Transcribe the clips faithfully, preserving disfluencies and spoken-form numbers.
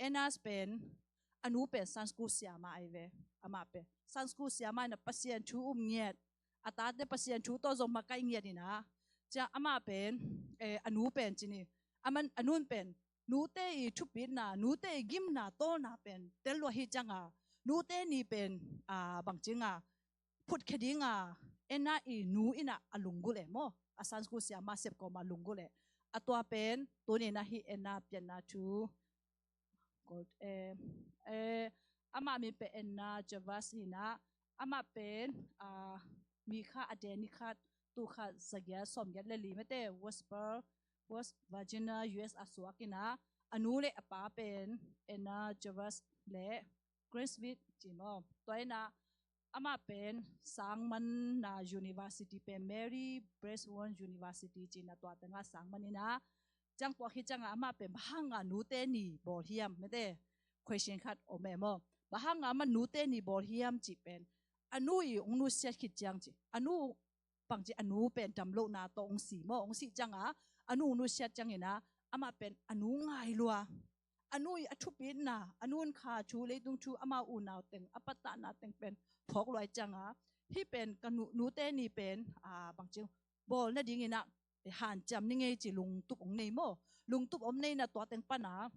Enas pen, a nu pen Sunday school siama ahi ve. Amah pen Sunday school siama in ah Pasian thu um ngiat, a tate Pasian thu tawh zong makaih ngiat in ah, ciang amah pen, eh, a nu pen ci ni, aman a nun pen nute i thupitna, nute i gimna tawlna pen tel lua hi cianga, nute ni pen, ah, bang ci nga, phutkhia dinga, Enas i nu in ah a lunggulh e maw. A Sunday school siama sep kawma lunggulh e. A tua pen tuni in ah hih Enas pianna thu, eh, eh, amah min pen Enas Jarvis hi in ah, amah pen, ah, Mikha a deni khat, tul khat za giat sawm giat le li mete, Westport, West Virginia, U S a suak in ah, a nu le a pa pen Enas Jarvis le Grace Smith ci maw. Tua in ah amah pen sangmanna university pen Mary Breslin University ci in ah tua tengah sangman in ah, ciang tua hi cianga amah pen bang hanga nute ni bawl hiam mete, question khat om e maw. Bang hanga amah nute ni bawl hiam cih pen, a nu i hong nusiat khit ciang ci, a nu bang ci, a nu pen damlohna tawh hong si maw, hong si cianga, a nu hong nusiat ciang in ah, amah pen a nu ngai lua. A nu i a thupitna, a nu in kha thu, leitung thu, amau unau teng, a patahna teng pen phawk lua hi cianga, hih pen ka nu, nute ni pen, ah, bang ci, bawl nading in ah, eh, hanciam ni ngei ci lungtup hong nei maw. Lungtup om nei in ah tua teng pana,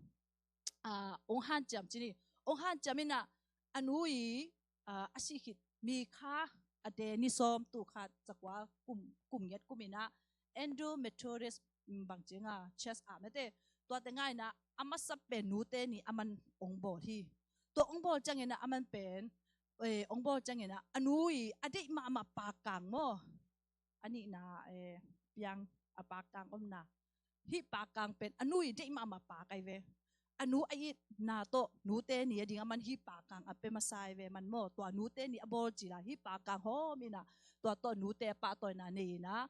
ah, hong hanciam ci ni. Hong hanciam in ah, a nu i, ah, a sih khit Mikha a deni sawm, tul khat za kua, kum, kum giat kum in ah, Andrew Methodist, mm, bang ci nga, Church ah mete, tua tengah in ah a masa pen nute ni aman hong bawl hi. Tua hong bawl ciang in ah aman pen, eh, hong bawl ciang in ah a nu i a deih mahmah pakkang maw. A nihna, eh, piang a pakkang omna. Hih pakkang pen a nu i deih mahmah pak ahi ve. A nu a itna tawh nute ni a ding aman hih pakkang a pia masa ahi ve man maw. Tua nute ni a bawl cila hih pakkang hawm in ah, tua tawh nute a pahtawina nei in ah,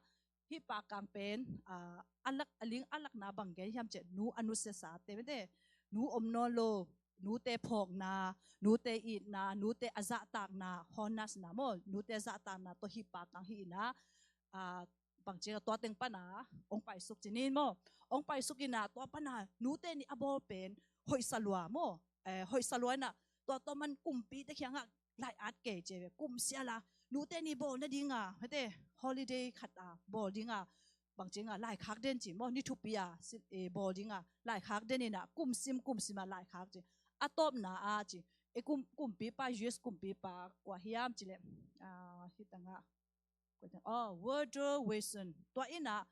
hih pakkang pen, ah, a lak, a ling a lakna bang gen hiam cih leh, nu a nusiasate mete, nu om nawn lo, nute phawkna, nute itna, nute a zahtakna, honest na maw, nute a zahtakna tawh hih pakkang hi in ah, ah, bang ci nga, tua teng pana hong paisuk ci ni maw. Hong paisuk in ah tua pana nute ni a bawl pen hoihsa lua maw. Eh, hoihsa lua in ah tua tawh man kumpite kiangah lai-at kei ci ve, kum siala nute ni bawl nadinga, mete, holiday khat a bawl dinga, bang ci nga, laikhak den ci maw, ni thupi a, si-, eh, bawl dinga laikhak den in ah, kum sim, kum sim a laikhak ci. A tawpna a ci, eh, kum, kumpipa, U S kumpipa kua hiam cih leh, ah, hih tengah, kua teng, oh, Woodrow Wilson. Tua in ah,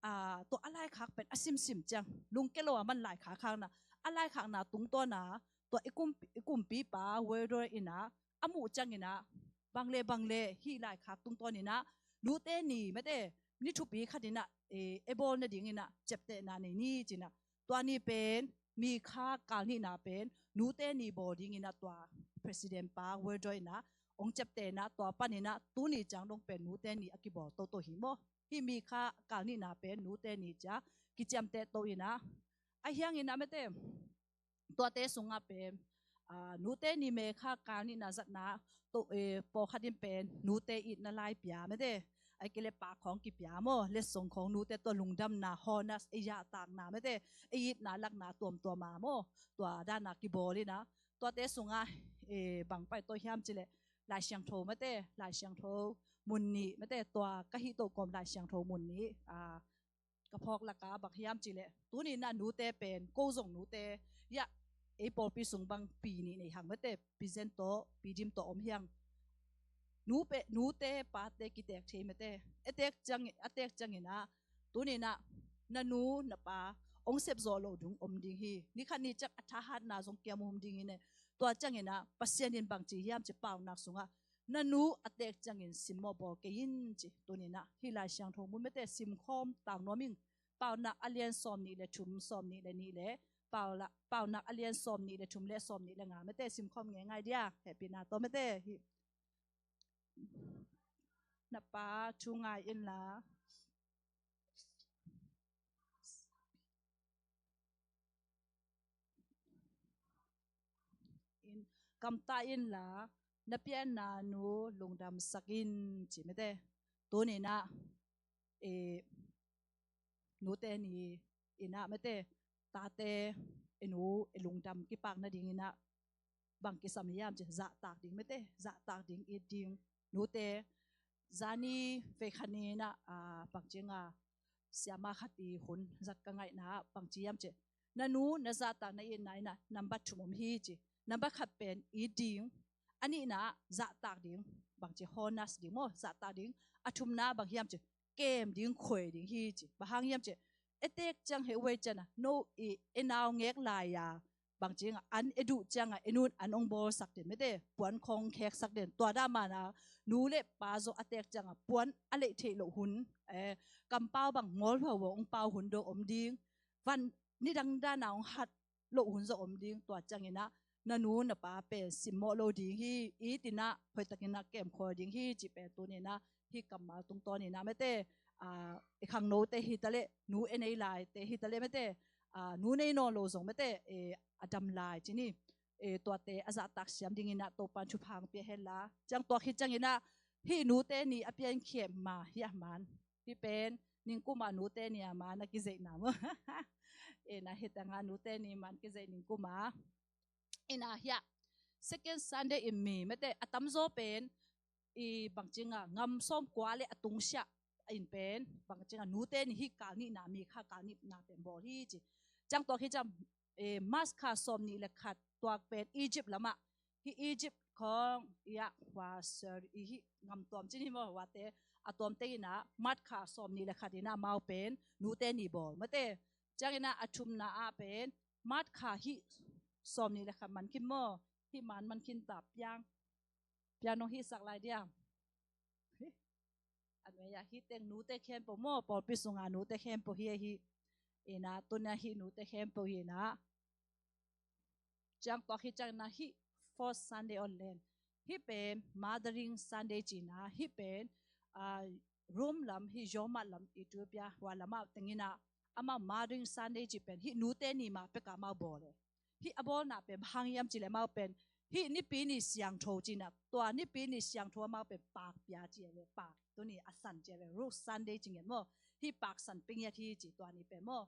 ah, tua a laikhak pen a simsim ciang, lungke lo a man laikhak hang in ah, a laikhakna tungtawn a, tua i kum, i kumpipa Woodrow in ah a muh ciang in ah, bang le bang le hih laikhak tungtawn in ah, nute ni mete, ni thupi khat in ah, eh, e bawl nading in ah ciaptehna nei ni ci in ah, tua ni pen Mikha kal nihna pen nute ni bawl ding in ah tua President pa Woodrow in ah hong ciapteh in ah, tua pan in ah tuni ciang dong pen nute ni a kibawl toto hi maw. Hih Mikha kal nihna pen nute ni ci a kiciamteh to in ah, ahi hang in ah mete, tuate sungah pen, ah, nute ni Mikha kal nihna zatna to, eh, pawlkhat in pen nute itna lai pia mete, ahih kei leh pak khawng kipia maw, letsong khawng, nute tawh lungdamna, honest, ei zahtakna mete, ei itna lakna tuamtuam a maw, tua dan a kibawl in ah, tuate sungah, eh, bang pai to hiam cih leh, Lai Siangtho mete, Lai Siangtho mun nih mete, tua ka hih toh kawm Lai Siangtho mun nih, ah, ka phawk lak a bang hiam cih leh, tuni in ah nute pen, ko zong nute, ya, ei pawlpi sung bang pi nih nei hang mete, Pi Zen tawh, Pi Dim tawh om hi hang. Nu pen, nute pate kiteek thei mete, a teek ciang, a teek ciang in ah, tuni in ah na nu na pa hong sep zawh loh ding om ding hi. Ni khat ni ciang a thahatna zong kiam om ding hi ne. Tua ciang in ah Pasian in bang ci hiam cih leh, Paunak sungah, na nu a teek ciangin simmawh bawl kei in ci. Tuni in ah hih Lai Siangtho mun mete simkhawm tang nuam ing. Paunak a lian sawm nih le thum, sawm nih le nih le, Paula-, Paunak a lian sawm nih le thum le sawm nih le nga mete simkhawm ngeingai dia, hehpihna tawh mete. Hih na pa thu ngai inla, in, kamtah inla, na pianna nu lungdamsak in ci mete. Tuni in ah, eh, nute ni in ah mete, tate, e nu e lungdam kipak nadingin ah bang kisam hiam ci, zahtak ding mete, zahtak ding, it ding. Nute, zani fei khat ni in ah, ah, bangci nga siama khat i hun zat ka ngaihna ah bangci hiam ci, na nu na zahtak na itna in ah nambat thum om hi ci. Nambat khat pen it ding, a nihna ah zahtak ding, bangci honas ding maw, zahtak ding. A thumna bang hiam ci, kem ding, khuai ding hi ci. Bang hang hiam ci, e tek ciang he uai cian a no i e nau ngek lai a bangci nga an e duh ciang a e nun an ong bawlsak den mete, puan khong kheksak den. Tua dah mana nu le pa zaw a tek ciang a puan a leih theih loh hun, eh, kampau bang ngol huahuaw ong pau hun dong om ding. Van nidang dana ong hat loh hun zaw om ding. Tua ciangin ah na nu na pa pen simmawh lo ding hi. It in ah hoihtakin ah kemkhawi ding hi ci pen tuni in ah hih kammal tungtawnin ah mete, ah, i khangnote hi taleh, nu e nei laite hi taleh mete, ah, nu nei nawn lo zong mete, eh, a dam lai ci ni. Eh, tuate a zahtak siam dingin ah Topan thupha ong pia hen la. Ciang tua khit ciangin ah hih nute ni a piankhiat ma hi a man. Hih pen ningkum a nute ni a man a kizeihna maw. Eh, na hih tangah nute ni man kizeih ningkum a. In ah hiah second Sunday in mi mete a tamzaw pen i bangci nga ngam sawmkua le a tungsiah in pen bangci nga nute ni hih kal nihna, mi kha kal nihna pen bawl hi ci. Ciang tua khit ciang, eh, March kha sawmnih le khat tua pen Egypt lamah, hih Egypt khong i ah hua sir i hih ngam tuam ci ni maw, huate a tuam tengin ah March kha sawmnih le khat in ah amau pen nute ni bawl mete. Ciangin ah a thumna ah pen March kha hih sawmnih le khat man khin maw, hih man man khin ta piang, piang nong hihsak lai diam. Hih, a nuai ah hih teng nute khempeuh maw, pawlpi sunga nute khempeuh hi ahi. In ah tuni ah hih nute khempeuh hi in ah. Ciang tua khit ciangin ah hih fourth Sunday online, hih pen Mothering Sunday ci in ah, hih pen, ah, Rome lam, hih Roma lam, Ethiopia hua lamah tengin ah amau Mothering Sunday ci pen hih nute ni ma pek a amau bawl e. Hih a bawlna pen bang hang hiam ci leh amau pen hih Nipi ni siangtho ci in ah, tua Nipi ni siangtho amau pen Paak pia ci a ve, Paak, tuni a san ci a ve, Rose Sunday ci ngiat maw. Hih Paak san pia ngiat hi ci, tua ni pen maw.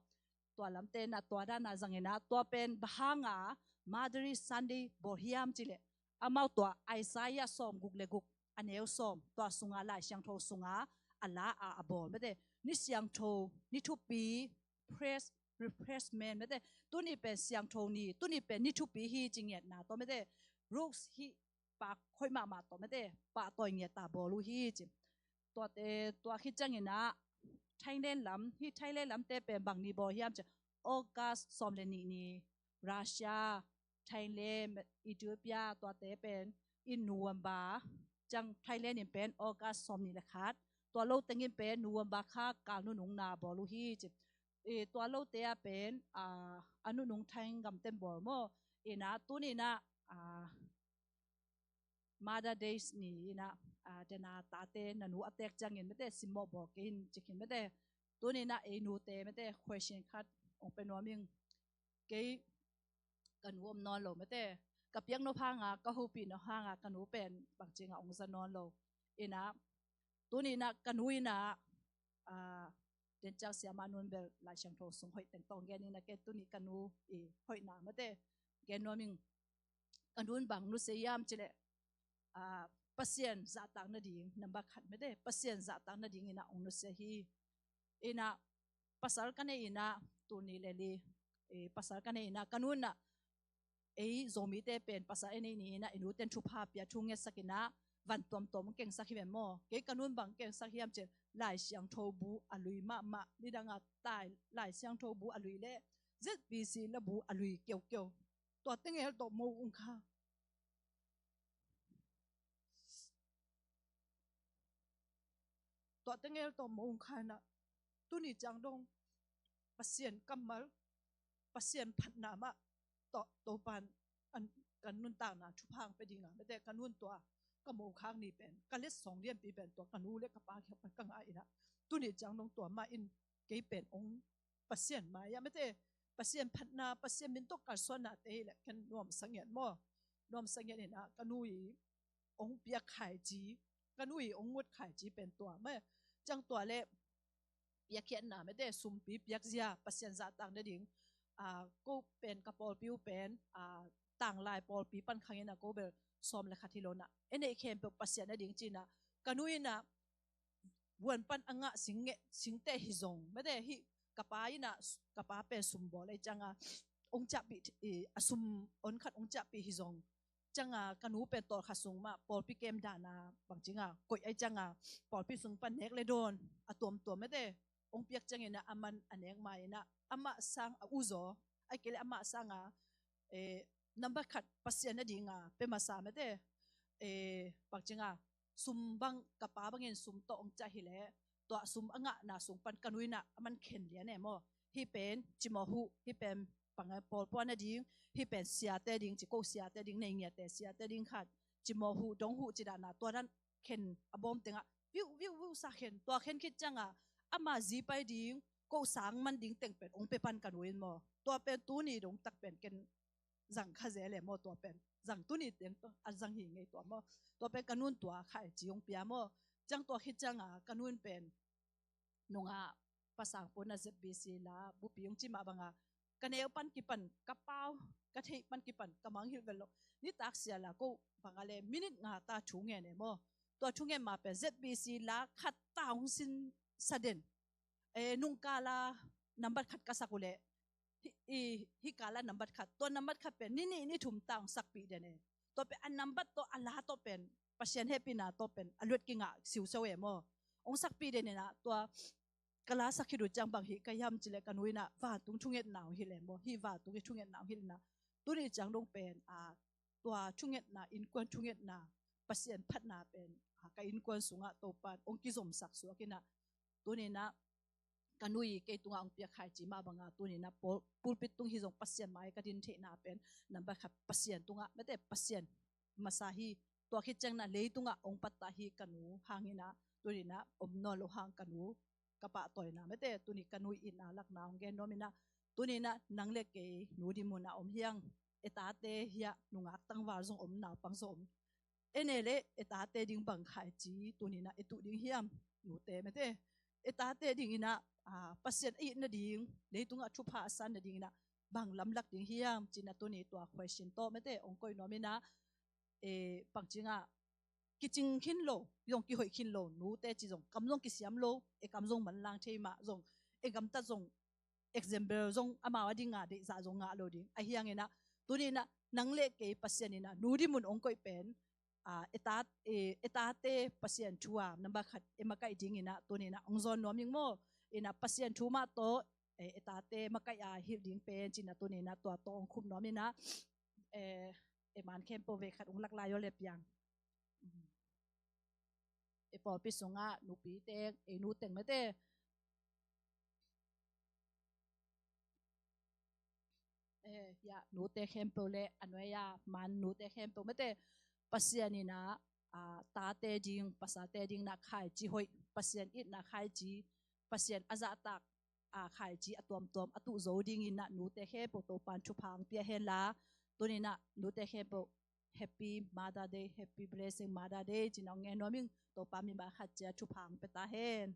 Tua lamte in ah tua dana zangin ah tua pen bang hanga Mothering Sunday bawl hiam ci leh, amau tua Isaiah sawmguk le guk a neu sawm, tua sunga Lai Siangtho sunga a la a a bawl mete, ni siangtho, ni thupi, press, refreshment mete, tuni pen siangtho ni, tuni pen ni thupi hi ci ngiatna tawh mete, Rose hih Paak hoih mahmah tawh mete, pahtawi ngiat a bawl uh hi ci. Tuate, tua khit ciangin ah Thailand lam, hih Thailand lamte pen bang ni bawl hiam ci, August sawm le nih ni Russia, Thailand, Ethiopia, tuate pen in November, ciang Thailand in pen August sawmnih le khat, tua lo tengin pen November kha kal nunungna bawl uh hi ci. Eh, tua lote ah pen, ah, a nunung Thai gamten bawl maw. In ah tuni in ah, ah, Mother Days ni in ah, ah, dena tate na nu a tek ciangin mete simmawh bawl kei in ci khin mete. Tuni in ah ei nute mete question khat ong pe nuam ing. Kei ka nu om nawn lo mete. Ka piak nop hanga, ka hopih nop hanga ka nu pen bangci nga ong za nawn lo. In ah tuni in ah ka nu in ah, ah, den ciang siama nun bel Lai Siangtho sung hoih teng tawh gen in ah, kei tuni ka nu i hoihna mete gen nuam ing. Ka nun bang nusia hiam ci leh, ah, Pasian zahtak nading, nambat khat mete, Pasian zahtak nadingin ah ong nusia hi. In ah pasal ka nei in ah, tul nih le li, eh, pasal ka nei in ah, ka nu in ah, ei Zomite pen pasal ei nei ni in ah, i nuten thupha pia, thu ngetsak in ah, van tuamtuam kengsak hi ven maw. Kei ka nun bang kengsak hiam ci leh, Lai Siangtho bu a lui mahmah, nidanga tai Lai Siangtho bu a lui le Z B C la bu a lui keukeu. Tua tengel tawh mo ung kha. Tua tengel tawh mo ung kha in ah, tuni ciang dong Pasian kammal, Pasian phatna mah tawh Topan an, kan nuntakna thupha ong pe dinga mete, ka nun tua ka mo khak ni pen, ka letsong lianpi pen tua ka nu le ka pa kiang pan ka ngah in ah, tuni ciang dong tua mah in kei pen ong Pasian mai-ah mete, Pasian phatna, Pasian min tawh kalsuannate hi leh ken nuamsa ngiat maw. Nuamsa ngiat in ah ka nu i ong piak khaici, ka nu i ong ngut khaici pen tua mah. Ciang tua le piakkhiatna mete, sumpi piakzia, Pasian zahtak nading, a, ko pen ka pawlpi uh pen, a, tanglai pawlpi pan khang in ah ko bel sawm le khat hi lo in ah, ei neih khempeuh Pasian a ding ci in ah, ka nu in ah vuan pan a ngah sing ngeh singteh hi zong, mate, hih ka pa in ah, ka pa pen sum bawl ei ciang a, ong ciahpih, i, a sum on khat ong ciahpih hi zong, ciang a ka nu pen tawlkhat sung mah pawlpi kem dan a bang ci in ah koih ei ciang a, pawlpi sung pan nek le dawn a tuamtuam, mate, ong piak ciang in ah aman a nek ma in ah, amah sang a uzaw, ahih kei leh amah sang a, eh, nambat khat Pasian a ding a pia masa, mate, eh, bang ci in ah, sum bang, ka pa bangin sum tawh ong ciah hi leh, tua sum a ngahna sung pan ka nu in ah aman khen lian e maw. Hih pen cimawh huh, hih pen pang a pawlpi a ding, hih pen siate ding, ci ko siate ding, nei ngiate siate ding khat, cimawh huh, dong huh ci dan a, tua dan khen a bawm teng ah viu viu viu sa khen, tua khen khit ciang a, ama zi pai ding, ko sang man ding teng pen ong pia pan ka nu in maw. Tua pen tuni dong tak pen ken zang kha zel e maw, tua pen zang tuni teng tawh a zang hi ngei tua maw. Tua pen ka nu in tua khaici ong pia maw. Ciang tua khit ciang a ka nu in pen nungah pasang pon a Z B C la, bupi ong ci mah bang a, ka neu pan kipan, ka pau, ka theih pan kipan ka mangngilh vet lo. Nitak sia la ko bang a leh minit nga ta thu ngen e maw. Tua thu ngen ma pen Z B C la khat ta ong sin sa den. Eh, nungkal a nambat khat ka sak uh leh, hih, i, hih kal a nambat khat, tua nambat khat pen ni nih ni thum ta ong sakpih den e. Tua pen a nambat tawh, a la tawh pen, Pasian hehpihna tawh pen a luat kingah siusiau e maw. Ong sakpih den in ah, tua ka la sak khit uh ciang bang hih ka hiam ci leh, ka nu in ah vantung thungetna ong hilh e maw. Hih vantung i thungetna ong hilh in ah, tuni ciang dong pen, a, tua thungetna, innkuan thungetna, Pasian phatna pen, a, ka innkuan sungah Topan ong kizomsak suak in ah, tuni in ah ka nu i kei tungah ong piak khaici mah bang a, tuni in ah pul-, pulpit tung hi zong Pasian mai ka din theihna pen nambat khat Pasian tungah, mate, Pasian masa hi. Tua khit ciang in ah leitungah ong pattah hi ka nu hang in ah, tuni in ah om nawn lo hang ka nu ka pahtawina, mate, tuni ka nu i itna lakna ong gen nuam in ah, tuni in ah nang le kei nu ding mun ah om hi hang. I tate hi a, nungak tangval zong om, naupang zong om. Ei ne leh i tate ding bang khaici tuni in ah i tuh ding hiam, nute, mate? I tate ding in ah, a, Pasian a it nading, leitungah thupha a san nading in ah bang lamlak ding hiam ci in ah, tuni tua question tawh, mate, ong koih nuam in ah, eh, bang ci in ah, kicing khin lo, zong kihoih khin lo, nute ci zong, kam zong kisiam lo, e kam zong manlang thei mah zong, e gamtat zong, example zong amau a ding a deihzah zong ngah lo ding. Ahi hang in ah, tuni in ah, nang le kei Pasian in ah, nu ding mun ong koih pen, a, i tat-, i, i tate Pasian thu a, nambat khat, i makaih ding in ah, tuni in ah, ong zawn nuam ing maw. In ah, Pasian thu mah tawh, e, i tate makaih a hilh ding pen, ci in ah, tuni in ah, tua tawh ong khum nuam in ah, e, e man khempeuh vei khat ong lak lai aw le piang. I pawlpi sungah nupi teng, ei nu teng, mate. Eh, ya, nute khempeuh le, a nuai a man nute khempeuh, mate. Pasian in ah, a, tate ding, pasate ding in ah khaici hoih, Pasian itna khaici, Pasian a zahtak, a, khaici a tuamtuam a tuh zo ding in ah, nute khempeuh Topan thupha ong pia hen la. Tuni in ah nute khempeuh Happy Mother Day, Happy Blessing Mother Day ci in ah ong ngen nuam ing. Topa mimal khat ciat thupha ong pia ta hen.